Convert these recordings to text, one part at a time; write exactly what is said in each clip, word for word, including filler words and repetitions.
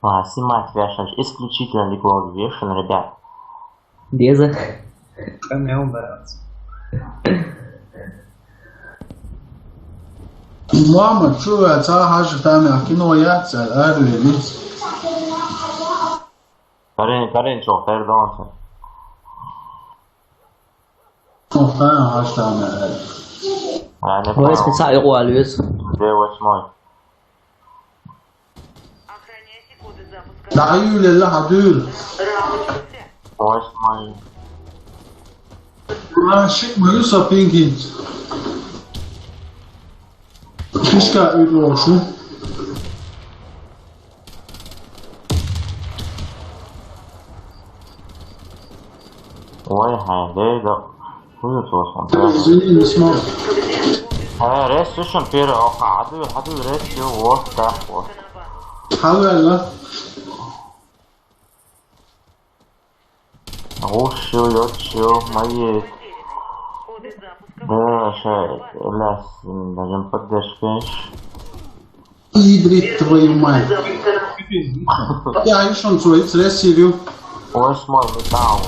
А, снимать вешаешь, исключительно рекламу вешаем, ребят. Деза. Канал, брат. Мама, чё, я ца хажи там, я кино, я ца, а, ребят. Карен, Карен, чё, пердонцы. Охтан, аш там, э. А, не Ой, понял. Специально его алюс. Где восьмой? Охраняйте коды запуска. Да, Юля, ла, хадюр. Раунд. Восьмой. А, шик, мы, Юсо, пингин. Фишка, Юсо. Ой, хай, дей, да. Хуй, то сам. Извини, не смог. Э, рез, слышим, первый, оха, хадюр, хадюр, рез, всё, вот так вот. Хавай, да? Ушил, ёчил, мои. Да, ща, ляс, даже поддержка. Идрит, твою мать. Я решил свой стресс серию. Восьмой металл.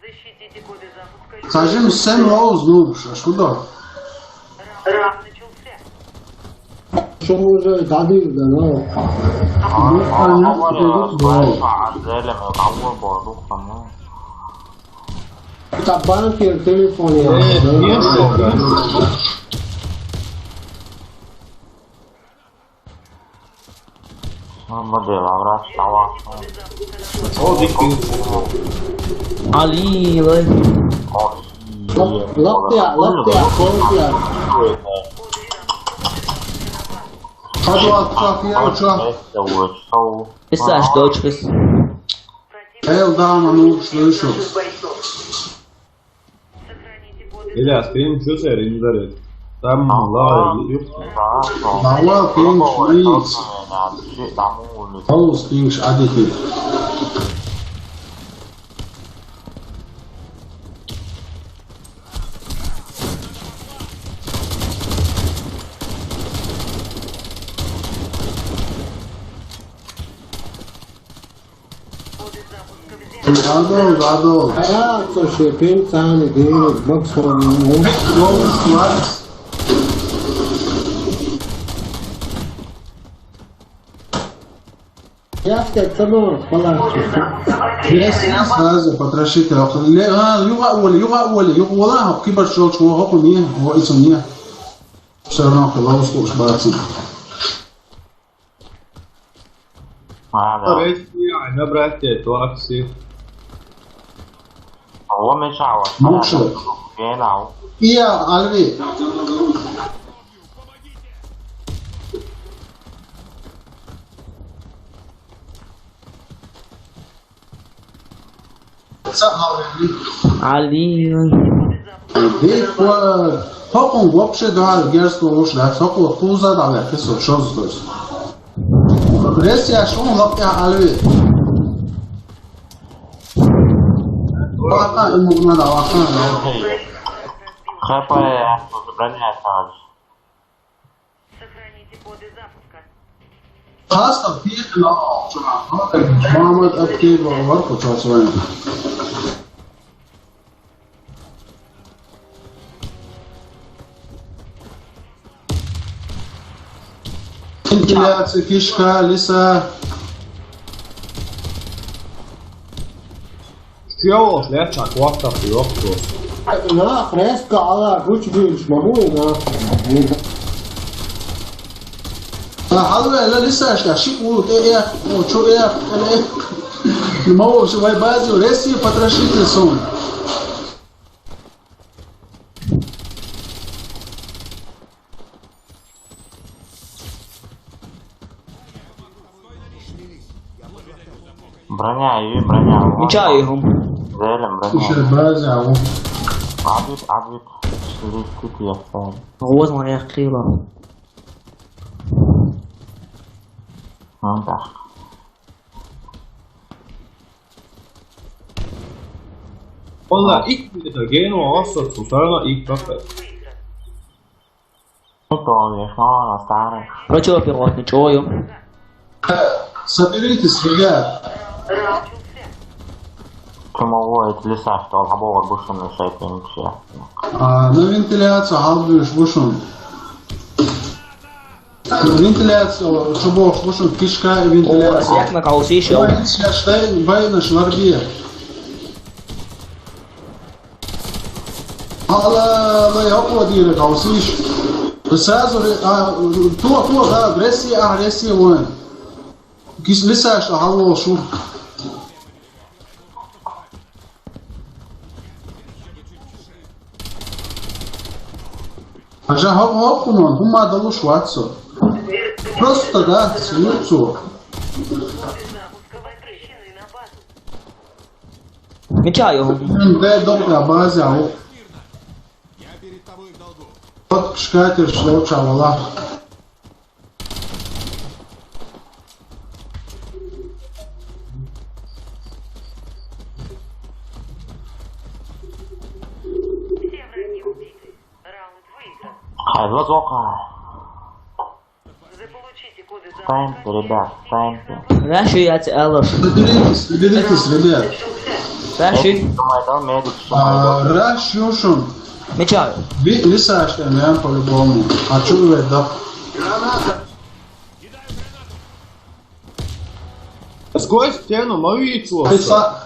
Защитите коды запуска. Сажим Сэм Роуз, ну, ш-, что? Раунд начался. Что уже дадим, да, ну. А, а, а, говорю, знаешь, а, Азеля, мы кого борду, кому? Это банкир, телефон, я. Э, нет, что, да. Модела враг стала. О, дикий. Али, лай. О, лаптя, лаптя, лаптя. Хадуа, чак, я, чак. Писаешь, дочкас. Эл, да, ну, слышу. Или аспирин чё сэр, не дарит. Там лава, юг. Лава, пинч, микс. Хаус, пинч, аддитив. Задал, задал. А, слушай, пинцами, дверь, боксом. Бокс, бокс. Я сказал, ну, палатка. Сразу потрошить, а, юга, Оля, юга, Оля, юга, Оля, кибер шел, чего, хопу, не, вот, и не. Всё равно, ловушку уж бацан. А, да. Короче, я, я, братья, это акции. О, мешало. Мукшо. Genau. Я, Альви. Али. Диква. Хокон вообще да герсто уж да, соко туза да ве, кесо шоз дос. Рес я шон лап я алви. Бака ему надо, вака. Хапая, забраняется. Сохраните коды запуска. Хасса, пиет на Мухаммад Аптеева, варку часовая. Вентиляция, фишка, леса. Чё, лет так вот так лёгко. На, резко, ала, гуч будешь, могу, на. А, халуя, ла лиса, шка, ши, у, э, э, у, чё, э, э, э. Не могу, что, вай, бази, рези, потрошитель сон. Броня, и броня. Меча и гум. Зелем броня. Слушай, база, а он. Абит, абит. Летит я стал. Возможно, я хила. Ну да. Валла, ик, это гейм, он, собственно, всё равно ик просто. Ну, то, видишь, ну, старый. Ну чё, пилот, ничего, ё. Соберитесь, ребят. Чему вы лесах, что обовод бушен на шайке, ничего. А, ну, вентиляцию, албиш бушен. Вентиляцию, чтобы бушен кишка и вентиляцию. О, як на каусише. Ой, сейчас, дай, бай на шварбе. Ала, ала, я подире каусиш. Сразу ре-, а, то, то, да, агрессия, агрессия, вон. Кис лисаш, а, алло, шу. Ажа, хоп, хоп, хуман, хума далу швацо. Просто, да, смеются. Мечаю. Де добра база, а. Вот шкатер, что чавала. Хай, вот, вот. Встаньте, ребят, встаньте. Рашу я те алош. Соберитесь, соберитесь, ребят. Рашу. Медик, думаю, да, медик, что А, Раш Юшин. Мечаю. Ви, ви саште, наверное, по-любому. А чё вы, да? Сквозь стену, мою яйцо. Ты са-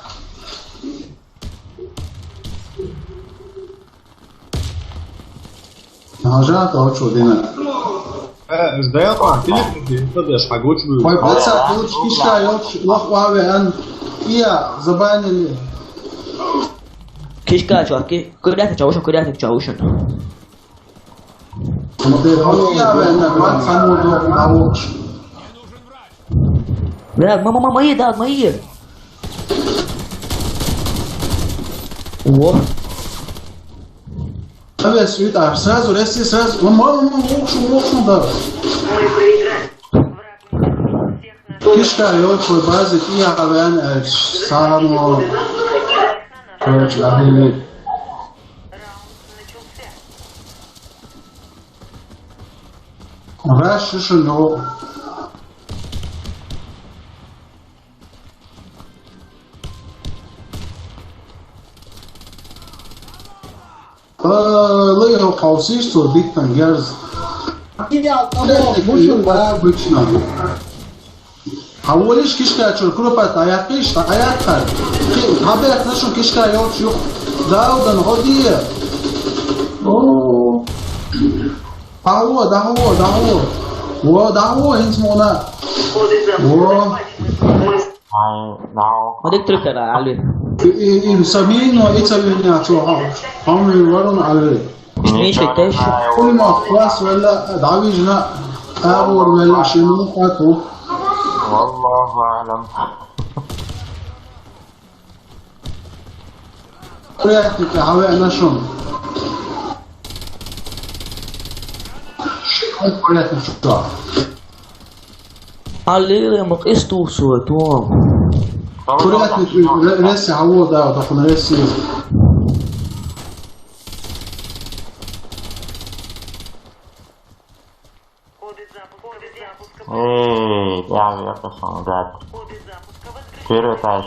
Нажа, то чё, Дина? Э, ждал, а, ты не подожди, подожди, а гучу. Ой, паца, получ кишка, ёлч, лох, ваве, ан, ия, забанили. Кишка, чё, ки-, курятник, чё, ушел, курятник, чё, ушел. Ты, ой, ия, ве, на, ван, сану, до, на, уч. Бля, ма-, ма-, ма-, мои, да, мои. О. Давай, Света, сразу, резко, сразу. Ма-, ма-, ма-, лучше, лучше, да. Кишка, ёлчой базы, и я, вен, э, само. Короче, объявили. Раш Юшин, но Э, лыгал каусиш, цо биттан герз. Я того, мушун, да, обычно. А волиш кишка чур, крупа, таяк киш, таяк кар. Ки, хабер, нашу кишка ёлч юх. Да, удан, ходи. О. Дахо, дахо, дахо. О, дахо, инс мона. О. Ай, дахо. Мадик трюкера, али. И, и, и самино, и цавиня, цо, ха. Хами варон, али. Миша, теш. Кулма, хвас, вела, давижна, агор, вела, шину, ату. والله أعلم. Курятник, а, хаве нашум. Курятник, что? Аллилуйя, мы истусу, то. Курятник, ре-, реси, хаву, да, так он реси. Эй, я, я пошёл, гад. Первый этаж.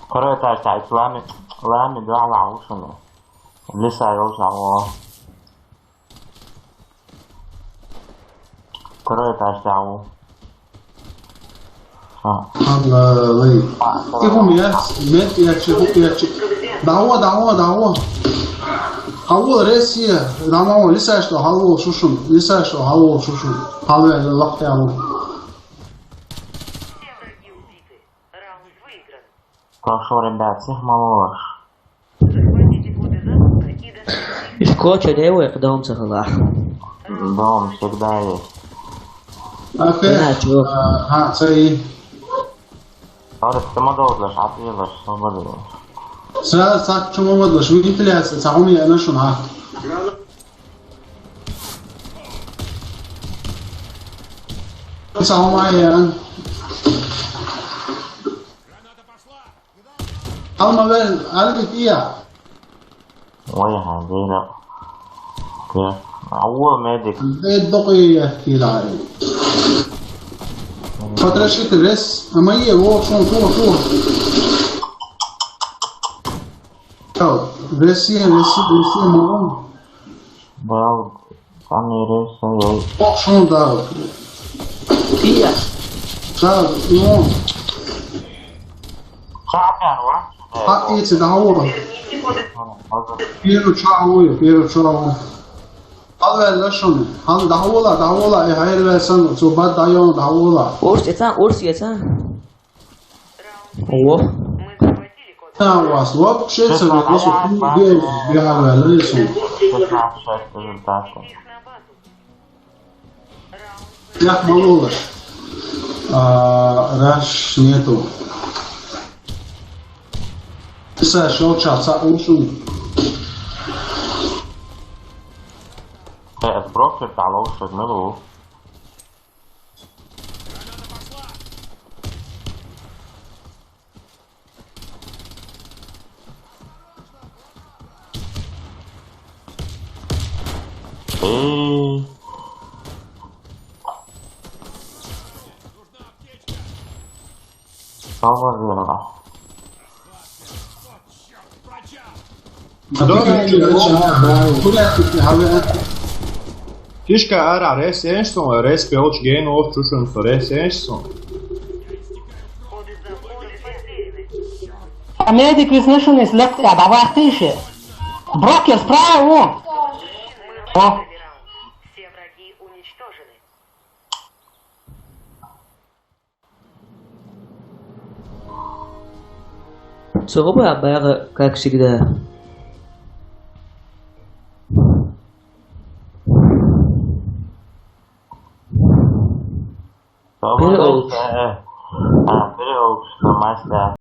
Второй этаж, да, это лами, лами, да, лаушами. Лиса, я уже, о. Второй этаж, да, о. А. Аллах. А, тихо, меня, мет, я чего, я чего. Дахо, дахо, дахо. Хаву, реси, дамо, лиса, что, хаву, шушун, лиса, что, хаву, шушун. Хаву, я лапте, хаву. Хорошо, ребят, всех молодежь. Ишкоча девой, дом сахала. Дом всегда есть. Окей. Да, чё? А, а, цари. Ара, ты мадалаш, а ты лаш, свобода. Сразу так, чему мадалаш, вентиляция, сахуми, я нашел, а. Сахума, я. Алма вел, алги тия. Ой, ха, дейна. Тия. А вот медик. Дэд докъи яхилай. Потрошите вес. А мои его шон тур тур. Чао. Веси веси веси мон. Бал. Камеры сой. Ох шон да. Пия. Чао. Ну. Чапян ва? Ха ити да ура. Первый чао, первый чао. Гьал вегьла шуни. Гьал дагьвула, дагьвула, э, гьайр вегьсан, цу бад дайон дагьвула. Урс яцан, урс яцан. О. Та вас, вот, шеца, вот, вот, вот, вот, вот, вот, вот, вот. Ях малулаш. А, раш нету. Иса шел часа ушун. Э, брокер дало, что не было. Э. Саввар вера. Тишка ара, рес эншсон, рес пелч гейн оф чушун, рес эншсон. Амедик виснешунис лекция, давай тише. Брокер справа, о. О. Цугуба бага, как всегда. Переулок. А, переулок, на мастер.